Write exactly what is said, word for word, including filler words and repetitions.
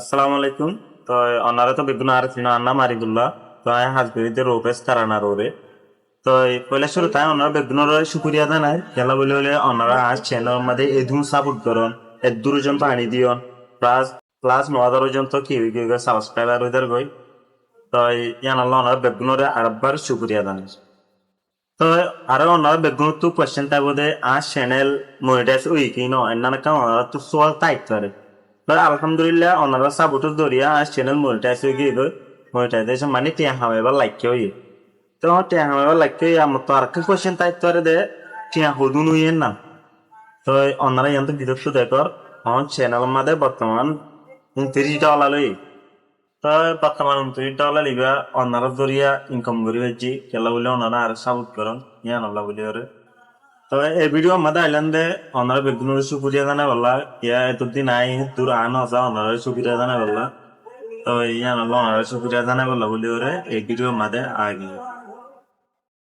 Assalamu alaikum. Toi onará to beggún añáre sinó, añár nam Arifullah. Toi aññí ham gorí de Roblox karanar uore. Toi foila cúrut aññí onará beggúnoré cúkuriya zanai. Kiyólla buli hoilé onará añár channel or mazé edún support goron, eddúr zon faní diyon, plus, plus no házar zon to ki ói giyói, subscriber ói zargói. Toi yíanolla onará beggúnoré arekbar cúkuriya zanai. Toi aró onará beggúnottu question táibo de, añár channel monetize óiye ki no, ennán ekkán onaráttu suwal táit fare. Toi alhamdulillah, onarár support or zoriya añár channel monetize ói giyói, monetization mani tiañ hamaibar laikká óiye. Toi tiañ hamaibar laikká óiye, ammáttu arekkán question táit fare de, tiañ hodún óiye ennán. Toi onará yián to bidottu dekór, añár channel or mazé bortoman untiríc dollar óiye. Toi bortoman untiríc dollar ibá onarár zoriya income gorí faijjí, kiyólla buli onará añáre support goron, yíanolla buli hoóre. Toi e video mazé ailám de onará beggúnoré cúkuriya zanaibolla, yá eto din aññí dur aññí no za onará cúkuriya zanaibolla. Toi yíanolla onará cúkuriya zanaibolla buli hoóre e video mazé aigí.